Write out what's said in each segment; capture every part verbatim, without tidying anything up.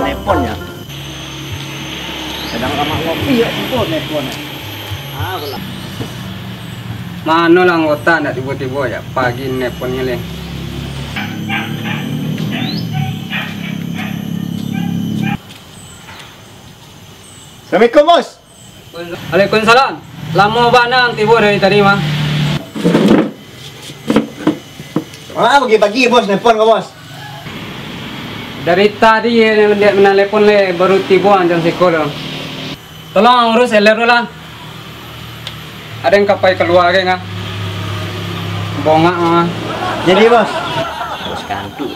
Nelpon ya. Sadang lamak ngopi ya, tibo nelpon. Ah, bola. Mano lah anggota ndak tibo-tibo ya, pagi nelpon nyo leh. Assalamualaikum, Bos. Waalaikumsalam. Lamo bana ang tibo dari tadi, mah. Wah, pagi-pagi, Bos, nelpon ko, Bos. Dari tadi, eh, dia menelepon le, baru tibo ang jam siko tu. Tolong ang urus L R tu lah. Ado yang ka pai kalua gai, ngah. Bongak, mah. Jadi, Bos. Bos kantu.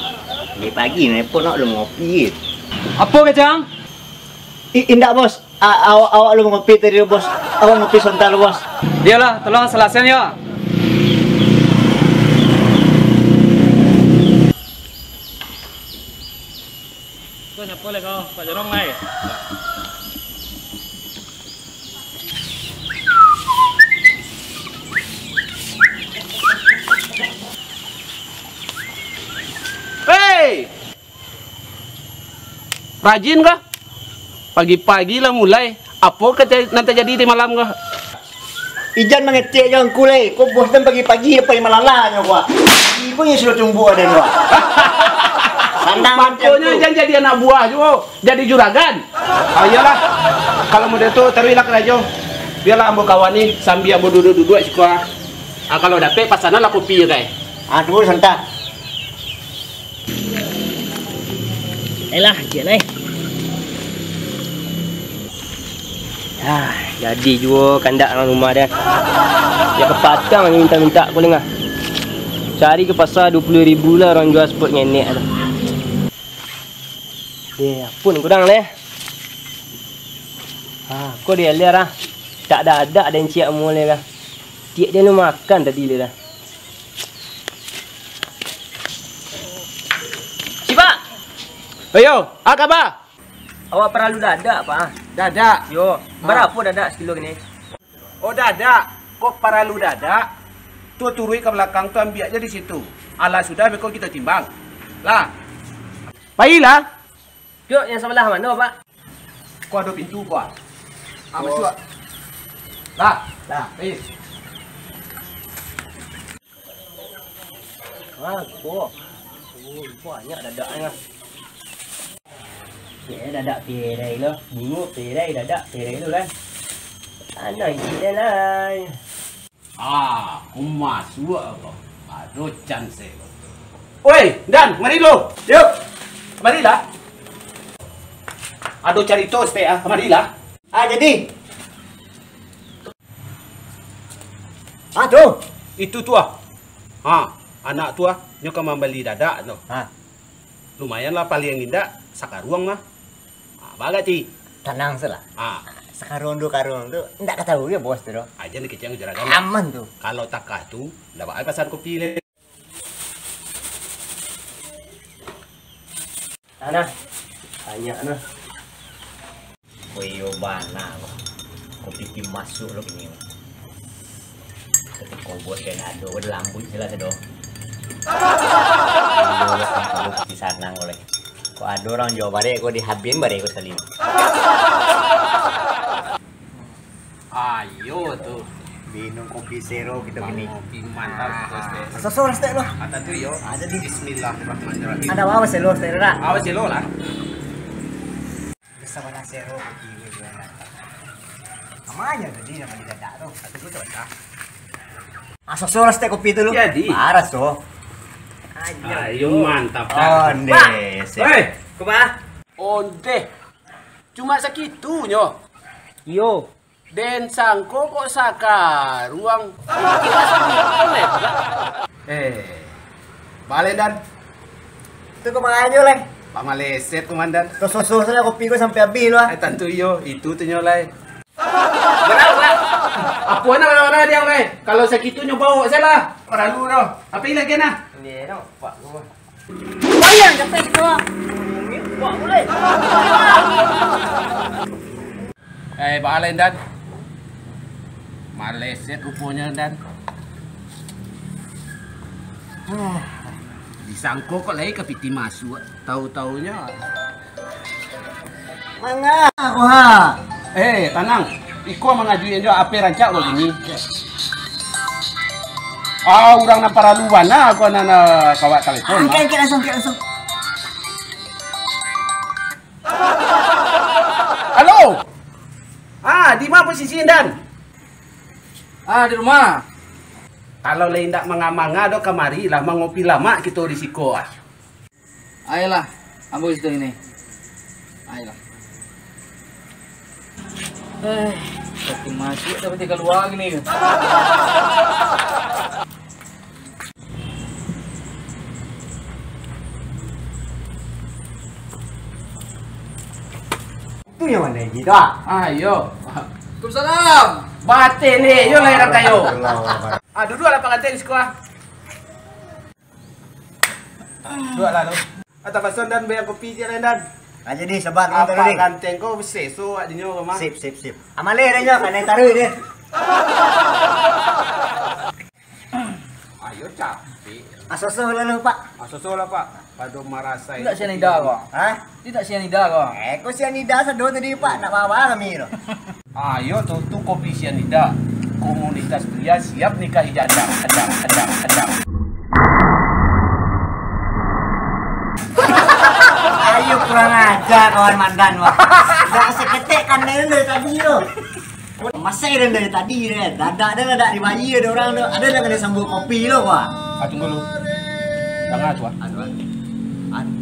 Pagi-pagi nelpon, nak lu ngopi. Apo, Kecang? I-, indak, Bos. A-, awak, awak lu ngopi tadi, Bos. Awak ngopi sonta lu, Bos. Iyolah, tolong selesaian yo. Kau siapa leh kau? Pak Jorong lai. Hei! Rajin kah? Pagi-pagi lah mulai. Apo ka ja-, nan tajadi di malam ko? Ijan mangecek jo angku lai. Ko bos den pagi-pagi pai malala nyo ko. Ibo nyo sudah tumbuah den ko. Santang. Patutnyo Ijan jadi anak buah juo, jadi juragan. Ah, iyolah. Kalau model tu, taruihlah karajo. Biarlah ambo kawan ni, sambil ambo duduak-duduak siko, ah. Ah, kalau dapek, pasanlah kopi jo, kai. Ah, tunggu santa. Ayolah, ciek lai. Ah, jadi juo kandak urang rumah dia. Dia kapatang minta-minta ko lengah. Sahari ka pasa duo puluah ribu lah urang jua spot ngenek tu. Eh, ampun kurang leh. Ah, ko dia liar ah. Tak ada-ada den ciek mulai lah. Ciek dia lu makan tadi dia dah. Cipak! Ayo, ah, kaba? Awak paralu dadak, Pak. Dadak? Yo, ah. Barapo dadak sakilo kini? Oh, dadak. Kok paralu dadak? Tu turuik ka balakang tu, ambiak se di situ. Alah sudah, beko kito timbang. Lah. Pailah. Yo, yang sabalah mano, Pak? Ko ado pintu ko, ah. Ah, masuak. Lah. Lah. Eh. Ah, ko. Oh, banyak dadak ni lah. Ya, dadak perai lo. Bungo perai, dadak perai lo kan. Anak isi dan lai. Ah, ko masuak ko. Ado chance ko. Oi, Dan, mari lu. Yuk. Kamarilah. Ado carito saketek ah, kamarilah. Ah, jadi. Ah, tu. Itu tu ah. Ha, anak tu ah, nyo ka mambali dadak tu. Ha. Lumayan lah, paliang indak sakaruang lah. Ha, bagak, Ci. Tanang se lah. Ha. Sakaruang duo karuang tu, indak ka tahu ge bos tu doh. Aja ni kecil juragan. Aman tu. Kalau takah tu, ndak baa pasan kopi le. Nah, nah. Banyak nah. Koyo bana ko. Kopi ti masuak lo kini. Tapi kobos kan ado, udah lambuik jelas ado. Kopi sanang oleh. Kok ado urang jual barek, kok dihabin barek ko sekali. Ayo tu. Minum kopi sero kito kini. Kopi mantap tu, Stek. Soso lah, Stek, lah. Kata tu yo. Ada di Bismillahirrahmanirrahim. Ada apa selo, Stek, dak? Apa selo lah? Bisa mana sero kopi gue juga. Namanya tadi nama di dadak tu. Kata tu cocok. Ah, soso lah, Stek, kopi tu lu. Jadi. Parah, so. Ayo, mantap. Onde, Stek. Hei, kumaha? Onde. Cuma sakitunyo. Iyo. Den sangko kok sakaruang. Eh, balen, Dan. Tu ka manganyo, leh? Pak maleset, Komandan. Tuh, susu salah kopi ko sampai habis lu, ah. Eh, tantu iyo, itu tu nyo, lai. Berapa? Apo nak marah-marah dia, lai? Kalau sakitu nyo bawa salah. Paralu doh. Apa lagi nah? Ni, no, Pak gua. Bayang capek kita. Wah, boleh. Eh, baa lai, Dan. Maleset ruponyo, Dan. Ah, disangko kok lai ka piti masuak, tau-taunyo. Manga ko ha. Eh, tanang. Iko mangajuian jo, ape rancak ko kini? Ah, urang nan paralu bana ko nan, ah, kawak telepon. Angkek, angkek langsung, angkek langsung. Halo. Ah, di ma posisi Indan? Ah, di rumah. Kalau lai indak manga-manga doh, kamarilah mangopi lamak kito di siko, ah. Ayolah, ambo situ ini. Ayolah. Eh, tapi masuk, tapi kalua gini. Tu yang mana lagi tu, ah? Ah, iyo. Waalaikumsalam. Batin ni, yo lah urang kayo. Ah, duduaklah Pak Ganteng siko, ah. Duduaklah lu. Ah, tapason Dan, bayar kopi ciek lah, Dan. Ah, jadi sabar, Apak Ganteng ko beseso awak dinyo mah. Sip, sip, sip. Amaleh dah nyo, kanai taruih dia. Ayo capek. Asoso lalu, Pak. Asoso lah, Pak. Pado marasai. Indak sianida ko? Hah? Indak sianida ko? Eh, ko sianida sado tadi, Pak. Nak bawa kami tu. Ayo tu, tu kopi sianida. Komunitas pria siap nikahi janda. Janda, janda, janda. Ayo kurang aja kawan Mandan, wah. Dak seketek kanai dari tadi tu. Masai den dari tadi den. Dadak den, dadak dibayia dek urang tu. Ado nan kanai sambuik kopi lo, wah. Ah, tunggu lu. Jangan tu, ah. Ado, ado. An-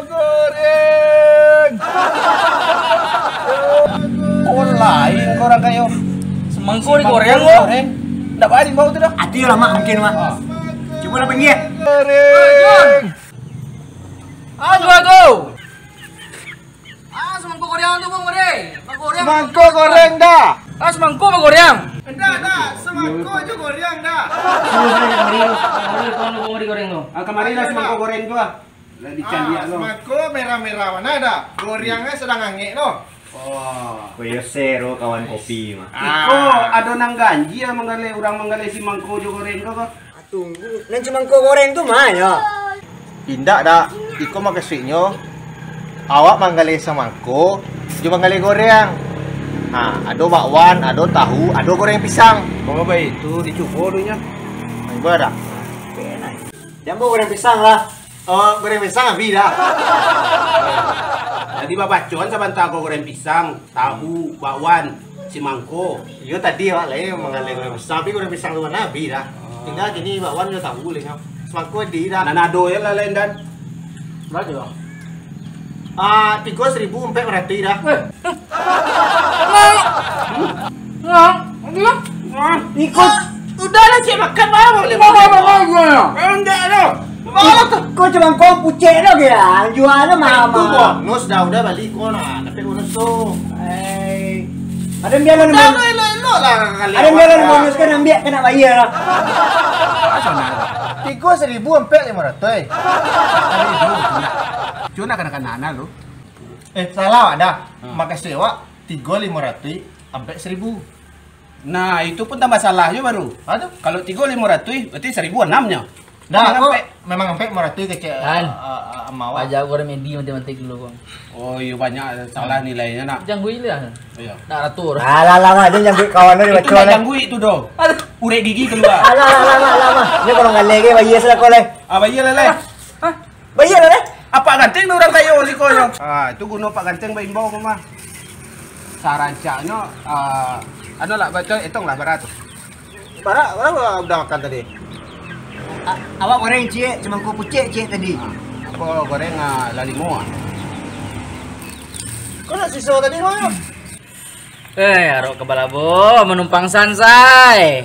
Goreng. Oh, lain ko urang kayo. Semangko digoreng, ko. Goreng. Ndak bari bau tu dah. Ati lama mungkin, Mak. Ah. Cuba lah panggil. Goreng. Aduh, aduh. Ah, semangko goreng tu, Bang, mari. Bang, goreng. Semangko goreng dah. Ah, semangko bang goreng. Ndak, ndak. Semangko jo goreng dah. Mari, mari, mari, tuan, bang, mari goreng tu. Ah, kamari lah semangko goreng tu, ah. Lah dicaliak tu. Semangko merah-merah mana dah? Gorengnya sedang angek tu. Oh. Koyo sero kawan kopi mah. Iko ado nan ganjia manggaleh, urang manggaleh semangko jo goreng tu ko. Tunggu, nan semangko goreng tu ma yo? Indak, Dak. Iko makasuiknyo, awak manggaleh samangko jo manggaleh goreng. Ha, ado bakwan, ado tahu, ado goreng pisang. Oh, baitu, dicubo dulu nyo. Cubo, Dak. Jambo goreng pisang lah. Oh, goreng pisang abih dah. Jadi babacoan sabanta ko goreng pisang. Tahu, bakwan, semangko. Iyo, tadi awak lai manggaleh goreng pisang, tapi goreng pisang tu bana abih dah. Oh. Tingga kini bakwan jo tahu lai nyo. Semangko di dah. Nan ado yo lah lain, Dan. Bara tu, Bang? Ah, tigo saribu ampek baratuih dah. Eh. Nah, nah, iko. Udah lah, cek makan, Bang. Bang, Bang, Bang, Bang. Enggak, Bang. Ko cuma kau pucek tu dia. Jual tu mah. Itu bonus dah, udah balik ko nah. Tapi bonus tu. Eh. Ada biar lah. Elok-elok lah kali. Ada biar lah bonus kan ambil kena bayar lah. Tigo saribu ampek limo ratuih. Cuma kanak-kanak nah lu. Eh, salah ada. Hmm. Makasih awak tigo limo ratuih ampek saribu. Nah, itu pun tambah salah jo baru. Ha, tu? Kalau tigo limo ratuih, berarti saribu anam nyo. Dah, memang ampek. Memang ampek limo ratuih kecek. Kan? Ah, ah, ah, ama awak. Aja aku remedi matematik dulu, Bang. Oh, iyo, banyak salah nilainyo, nak. Jangguik lah. Iyo. Nak ratur. Alah, alah, alah, jangan jangguik kawan tu, dia baco lah. Jangguik tu doh. Aduh. Urek gigi keluar. Alah, alah, alah, alah, alah. Ni kalau ngalai ke, bayar sudah kau lah. Ah, bayar lah, lah. Hah? Bayar lah, leh. Apak Ganteng ni urang kayo siko nyo. Ah, itu guno Pak Ganteng baimbau ko mah. Sarancaknyo, ah, anu lah, baco etong lah bara tu. Bara, bara udah makan tadi? A-, awak goreng ciek, semangko pucek ciek tadi. Ah, aku goreng, ah, lah limo, ah. Kau nak siso tadi, Bang? Eh, arok kapalo, Bo, manumpang sansai.